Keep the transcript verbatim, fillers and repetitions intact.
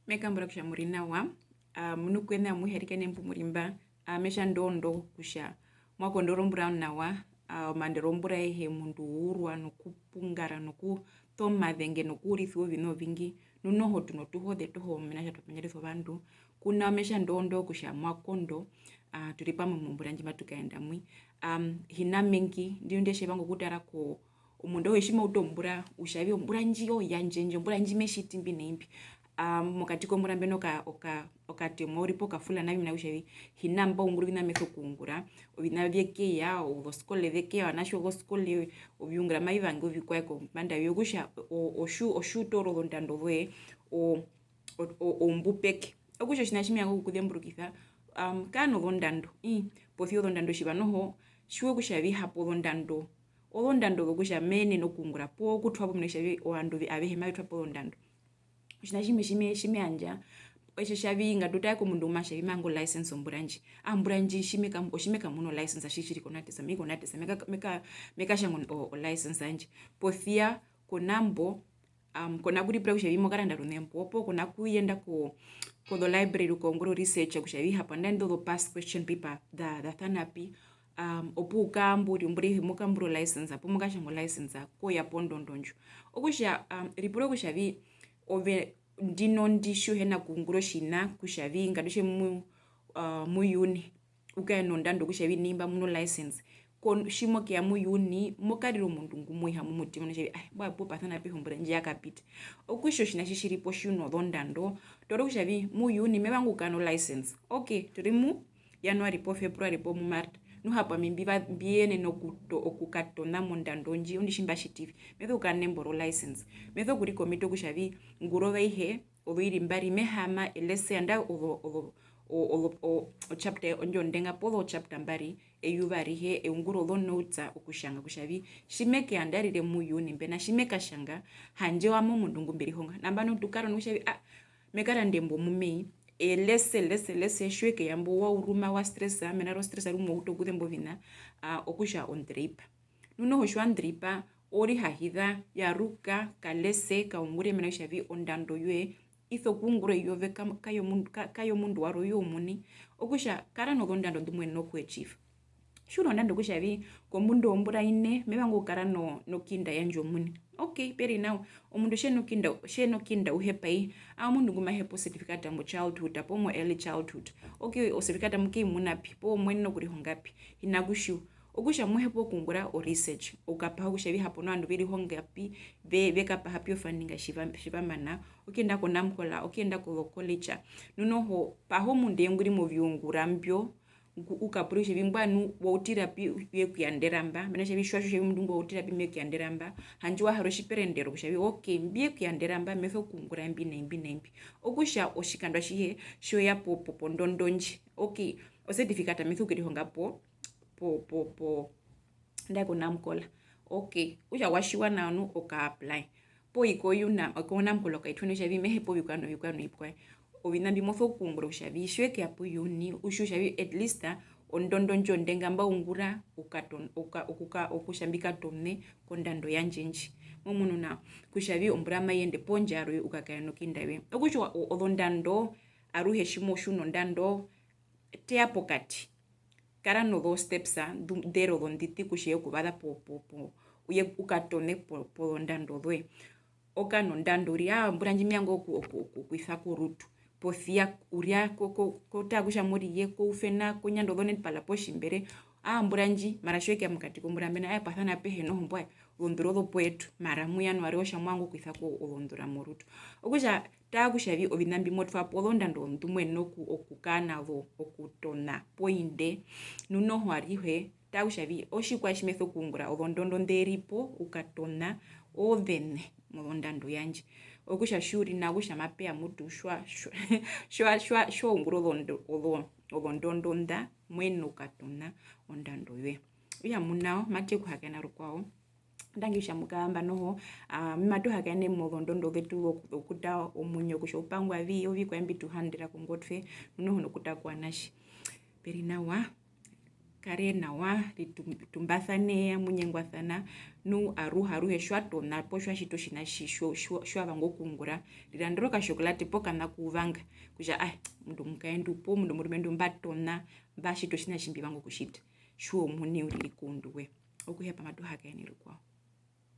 Me kambura kutja mu ri nawa, ah, munukwena amuhe arikana mbu mu ri mba, ah, me tja ndondo kutja mwa kondora ombura nawa, ah, omaandero wombura aihe omundu u urwa nokupungara nokuṱa omazenge nokuurisiwa oviṋa ovingi, nu noho tu notuhoze toho mena rokutja twa pendjarisa ovandu, ku nao me tja ndondo kutja mwa kondo, ah, tu ri pamwe mombura ndji matu kaenda mwi. Am, hi na mengi, ndino ndi tje vanga okutara ko, omundu auhe tji ma utu ombura, u tja vi ombura ndji oyandje ndji, ombura ndji me tjiti mbi na imbi. Aa, mokati kombura mbi na oka-, oka-, okatemwa uriri poo okafula navi mena rokutja vi hi na mba ungura oviṋa mbi me sokuungura, oviṋa vye keya, ozoskole ze keya, ovanatje wozoskole, oviungura mavi vangi ovikwaye kombanda yoye, okutja o-, o-, otji u-, otji u toora ozondando zoye, o-, o-, o-, oumbu peke. Okutja otjiṋa tji me vanga okukuzemburukisa, am, kara nozondando, ii, posi ya ozondando tjiva noho, tjiwa kutja vi hapo ozondando, ozondando zokutja me yenene okuungura poo kutwa po mena rokutja vi ovandu vi-, avehe mave twa po ozondando. Otjiṋa tjimwe tji me, tji me yandja, etjo tja vi ngatu tare komundu ngu ma tja vi me vanga o license ombura ndji. Ah, ombura ndji tji me ka-, otji me kamuna o license tjiri tjiri ko NATESA, me i ko NATESA, me ka-, me ka-, me katjanga o, o license yandje. Posi ya ko na mbo, am, ko na kuripura kutja vi mo karanda ruṋe mbo, poo ko na kuyenda ko, kozo library u kaungura o research kutja vi hapo nandarire indo zo past question paper za, za sana pi, am, opu u kaambura ombura aihe mo kambura o license, poo mo katjanga o license, ko ya pondondo ndjo. Okutja, am, ripura kutja vi ove ndino ndi tji u hi na kuungura otjiṋa kutja vi ngatu tje mu, ah, mu Juni, u kare nondando kutja vi nai mba muna o license. Ko-, tji mo keya mu Juni, mo karira omundu ngu mo iha momutima, kutja vi, "Ai, mbwae pu pasana pehi ombura ndji ya kapita." Okutja otjiṋa tji tji ri po tji u nozondando, toora kutja vi, mu Juni me vanga okukara no license. Ok, tu ri mu January poo February poo mu March, nu hapo ami mbi va-, mbi yenena okuto-, okukatona mondando ndji, ondi tji mba tjiti vi. Me sokukara nembo ro license. Me sokurikomita kutja vi, ngurova aihe, ozoiri mbari, me haama e lese, andaa ozo, ozo, o, ozo, o, o chapter ondjo ondenga poo zo chapter mbari, eyuva arihe, e ungura ozo notes okutjanga kutja vi, tji me keya nandarire mu Juni mbena, tji me katjanga, handje owami omundu ngu mbe rihonga. Nambano tu kara nokutja vi, ah, me karanda embo mu Mei, e lese, lese, lese, tji we keya mbo wa uruma, wa stressa, mena ro stressa rumwe wa utu okuzemba oviṋa, ah, okutja o ndripa. Nu noho tji wa ndripa, o rihahiza, yaruka, ka lese, ka ungure, mena rokutja vi ondando yoye i sokuungura i yove, ka-, kayomundu, ka-, kayomundu warwe, oyoye omuini. Okutja, kara nozondando ndu mo yenene oku achieve. Tji u nondando kutja vi kombunda yombura ine, me vanga okukara no-, nokinda yandje omuini. Ok, pe ri nawa. Omundu tje nokinda, tje nokinda u hepa i, aa omundu ngu ma hepa o certificate mo childhood, poo mo early childhood. Ok, o certificate mo ke i muna pi, poo mo yenene okurihonga pi, hi na kutjiwa. Okutja mo hepa okuungura o research, okukapaha kutja vi hapo nu ovandu ve rihonga pi, ve, ve kapaha pi o funding tji va, tji va mana, okuyenda ko NAMCOL, okuyenda kozo college. Nu noho, paha omundu eye ngu ri moviungura mbyo, ngu-, u kapure kutja vi mbwae nu wa utira pi, ve ku yandera mba, mena rokutja vi tji wa tjiwa kutja vi omundu ngwi wa utira pi me ku yandera mba, handje wa hara otjiperendero kutja vi, ok, mbi ye ku yandera mba, me sokuungura mbi na imbi na imbi. Okutja otjikando atjihe tji we ya po, po, pondondo ndji, ok, o certificate me sokurihonga po, po, po, po, andaa ko NAMCOL. Ok, okutja wa tjiwa nao nu o ka apply. Poo i ko UNAM, ko NAMCOL o ka itwina kutja vi me hepa ovikwaye novikwaye novikwaye. Oviṋa mbi mo sokuungura kutja vi tji we keya po Juni, u tjiwe kutja vi at least ondondo ndjo ondenga mba ungura, u katon-, u ka-, oku ka-, okutja mbi katone kondando yandje ndji. Mo munu nao, kutja vi ombura mai yende poo ndjarwe u kakara nokinda yoye. Okutja o-, ozondando, aruhe tji mo tjiwa nondando, teya pokati. Kara nozo steps ndu-, nḓe ri ozonḓiṱi kutja u ye kuvaza po, po, po, u ye u katone po, pozondando zoye. O kara nondando uriri, aa, ombura ndji me vanga oku, oku, oku, okuisa korutu. Posi ya uriri ko, ko, ko tara kutja mo ri ye koufena, konyando zo netball poo tjimbere, aa, ombura ndji, mara tji we keya mokati kombura mbena, aa, pasana apehe noho mbwae, ozondura ozo poyetu, mara mu January otja mo vanga okuisa ko ozondura morutu. Okutja, tara kutja vi oviṋa mbi mo twa po, ozondando ndu mo yenene oku, okukara na zo, okutona poinde. Nu noho arihe, tara kutja vi otjikwaye tji me sokuungura, ozondondo nḓe ri po, u katona ozene mozondando yandje. Okutja tji u ri nao kutja mape ya mutu tji wa, tji wa, tji wa, tji wa ungura ozondo-, ozo-, ozondondo nḓa, mo yenene okukatona ondando yoye. Okutja mu nao, matu ye kuhakaena rukwao. Ndangi kutja mu kaamba noho, ah, matu hakaene mozondondo zetu zoku-, zokuta omuinyo kutja u pangwa vi, ovikwaye mbi tu handera kongotwe, noho nokuta kovanatje. Pe ri nawa, Kare nawa, ritum-, tumbasaneye, amu nyengwasana, nu aruhe, aruhe tji wa tona poo tji wa tjiti otjiṋa tji-, tjo-, tjo-, tji wa vanga okuungura, rirandere okachocolate poo kana ku u vanga, kutja, ae, omundu omukaendu poo omundu omurumendu mba tona, mba tjiti otjiṋa tji mbi vanga okutjita, tjiwa omuini uriri koundu we. Okuhepa matu hakaene rukwao.